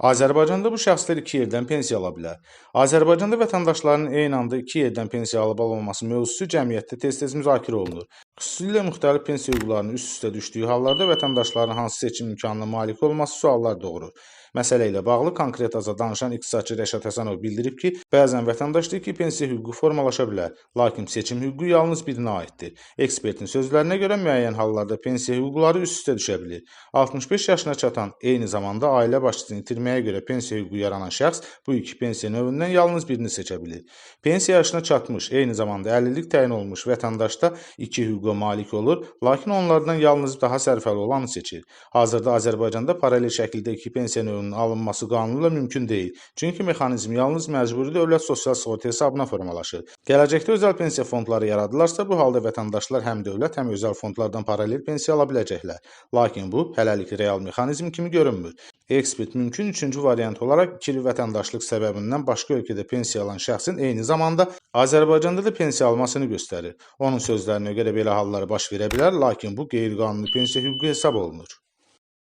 Azərbaycanda bu şəxslər iki yerdən pensiya ala bilər. Azərbaycanda vətəndaşların eyni anda iki yerdən pensiya alıb almaması mövzusu cəmiyyətdə tez-tez müzakirə olunur. Xüsusilə müxtəlif pensiya hüquqlarının üst-üstə düşdüyü hallarda vətəndaşların hansı seçim imkanına malik olması suallar doğurur. Məsələ ilə bağlı konkret aza danışan iqtisadçı Rəşad Həsənov bildirib ki, bəzən vətəndaşda iki pensiya hüququ formalaşa bilər, lakin seçim hüququ yalnız birinə aiddir. Ekspertin sözlərinə görə müəyyən hallarda pensiya hüquqları üst-üstə düşə bilir. 65 yaşına çatan, eyni zamanda ailə başçısını itirməyə görə pensiya hüququ yaranan şəxs bu iki pensiya növündən yalnız birini seçə bilir. Pensiya yaşına çatmış, eyni zamanda əlillik təyin olunmuş vətəndaş da iki hüquqa malik olur, lakin onlardan yalnız daha sərfəli olanı seçir. Hazırda Azərbaycanda paralel şəkildə iki pensiya növünün alınması qanunla mümkün deyil. Çünki mexanizm yalnız məcburi dövlət sosial sığorta hesabına formalaşır. Gələcəkdə özəl pensiya fondları yaradılarsa, bu halda vətəndaşlar həm dövlət, həm özəl fondlardan paralel pensiya ala biləcəklər. Lakin bu hələlik real mexanizm kimi görünmür. Ekspert mümkün üçüncü variant olaraq ikili vətəndaşlıq səbəbindən başqa ölkədə pensiya alan şəxsin eyni zamanda Azərbaycanda da pensiya almasını göstərir. Onun sözlərinə görə belə hallar baş verə bilər, lakin bu qeyri-qanuni pensiya hüququ hesab olunur.